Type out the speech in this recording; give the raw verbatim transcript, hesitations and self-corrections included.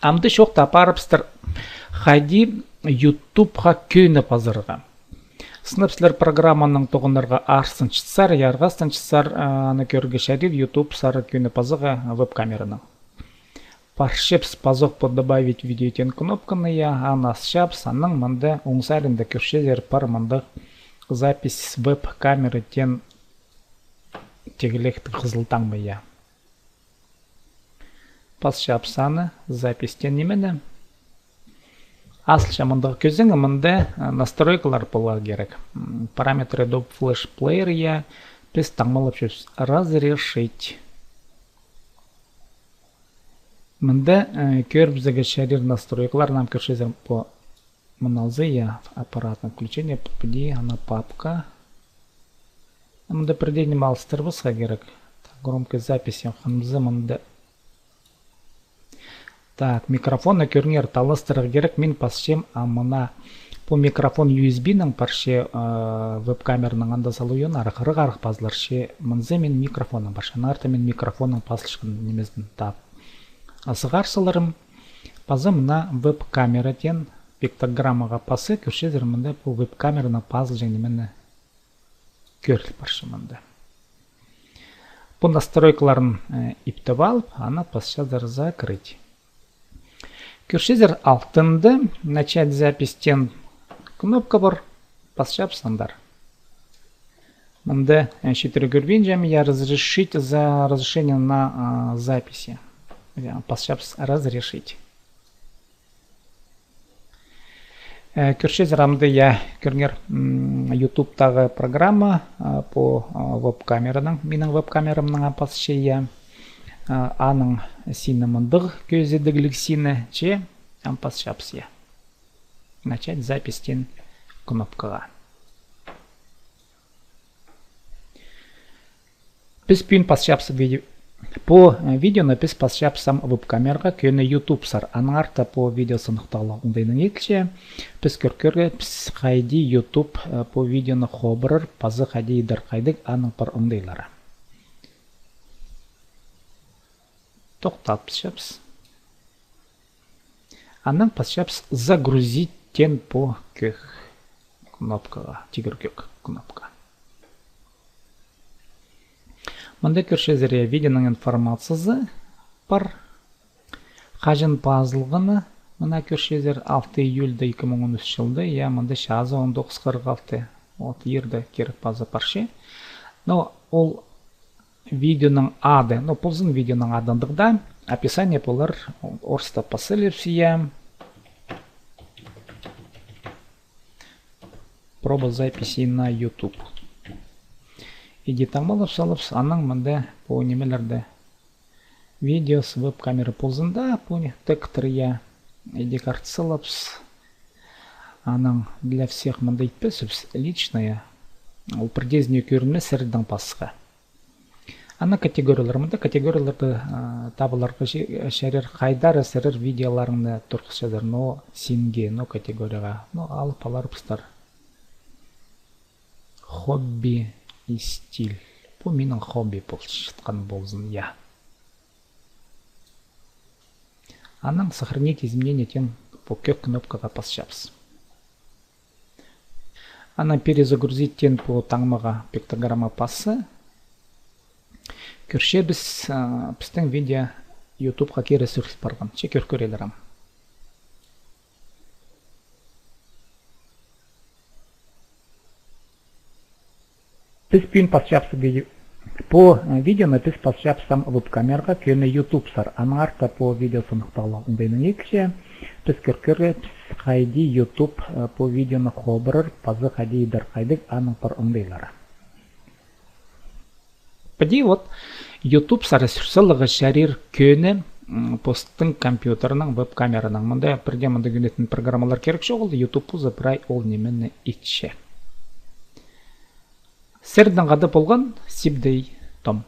Амды чоохтап парыбыстыр, хайди ютубха кӧні пазарға. Сынап, сірер программанаң тоғынарға арсынчатсар, я арғастынчатсар, аны кӧрерге чарир, ютубсар кӧні пазарға веб-камеранаң. Парчабыс пазох пу «Добавить видео» теен кнопканы, я, аны асчабыс, анаң мында оң саринда кӧрчезер, пар мындағ «Запись с веб-камеры» теен тегілектіг хызыл таңма, я. Пасчабыс аны, «Запись» теен нимені. Асылча мындағ кӧзенек, мында, э, настройкалар поларға кирек. М, параметры доп флеш плеер, я, піс таңмалапчабыс «Разрешить». Мында, э, кӧрібізерге чарир настройкалар, ам кӧрчезер, пу мыналзы, я, аппаратное включение, піди, ана папка. Мында пірдее ниме алыстырыбысха кирек. Так, громкость записи хынымзы мында. Так, микрофонны кӧріңер, талластырарға кирек, мин пасчам, а, мына пу микрофон ю эс би-ның парча, э, веб-камеранаң, анда салуйын арах, арах пазылар, че мынзы мин микрофоннаң парчам, аннаңар мин микрофонның пазылчатхан нимезін тап. А сығар саларым, паза мына «Веб-камера» теен пиктограммаға пасса, кӧрчезер, мында пу веб-камераның пазылҷаң нимені кӧріл парча мында. Пу настройкаларын, э, иптеп алып, аны пасчазар «Закрыть». Кӧрчезер, алтында «Начать запись» теен кнопка пар, пасчабыс андар. Мында, э, читіре кӧрбинчем, я, «Разрешить за разрешение на, а, записи». Я, пасчабыс «Разрешить». Э, кӧрчезер, амды, я, кӧріңер, м, ютубтағы программа, а, пу, а, веб-камеранаң, минің веб-камерамнаң пасча, я. А, аның сині мындағ кӧзідігліг сині, че, ам пасчабыс, я. «Начать запись» теен кнопкаға. Піс пӱӱн пасчабыс видео. Пу, э, видеоны піс пасчабыс ам веб-камераға кӧні ютубсар. Аннаңар та пу видео сыныхтағлығ оңдайнаң иділче. Піс кӧр кӧрерге, піс хайди ютуб, э, пу видеоны хобырар, паза хайди идер хайдағ, аның пар оңдайлары. Тохтатчабыс. Анаң пасчабыс «Загрузить» теен пу кӧк кнопкаға, тигір кӧк кнопка. Мында кӧрчезер, я, видеоның информациязы пар. Хаҷан пазылғаны, мына кӧрчезер, алты июльда ікі муң он ӱс чылда, я, мында чазы он тоғыс хырых алты. Вот, ирде кирек паза парча. Но ол видеоның ады, ну, ползын видеоның ады андағ даа, описание полар, орыстап пас салыбыс, я. Проба записи на YouTube. Иди таңмалап салыбыс, анаң мында пу нимелерді, видео с веб-камеры ползын даа, пу не, тегтер, я, иди карт салыбыс. Анаң «Для всех» мында итпес, «Личное». Ол пірдеезіне кӧрінмес сірердең пасха. Анаң категориялар. Мында категорияларны, а, табыларға ча-, чарир, хайдар сірер видеоларыңны турғысчазар, но синге, но категорияға, но алып аларбыстар. Хобби и стиль. Пу минің хобби полчатхан ползын, я. Анаң «Сохранить изменения» теен пу кӧк кнопкаға пасчабыс. Анаң «Перезагрузить» теен пу таңмаға пиктограмма пасса. Кӧрчебіс, а, пістің видео ютубха кире сӱріл парған. Че кӧр кӧрелер ам. Піс пӱӱн пасчабыс видео. Пу, э, видеоны піс пасчабыс ам веб-камераға кӧні ютубсар. Аннаңар та пу видео сыныхтағлығ оңдайнаң иділче. Піс кӧр кӧрерге, піс хайди ютуб, э, пу видеоны хобырар, паза хайди идер хайдағ, аның пар оңдайлары. Піди, вот, ютубсар сӱр саларға чарир кӧні, м, постың компьютернең, веб-камеранаң. Мында пірдее мында кӧнетін программалар кирек чоғыл, ютуб позы прай ол нимені итче. Сірернең хада полған Сибдей Том.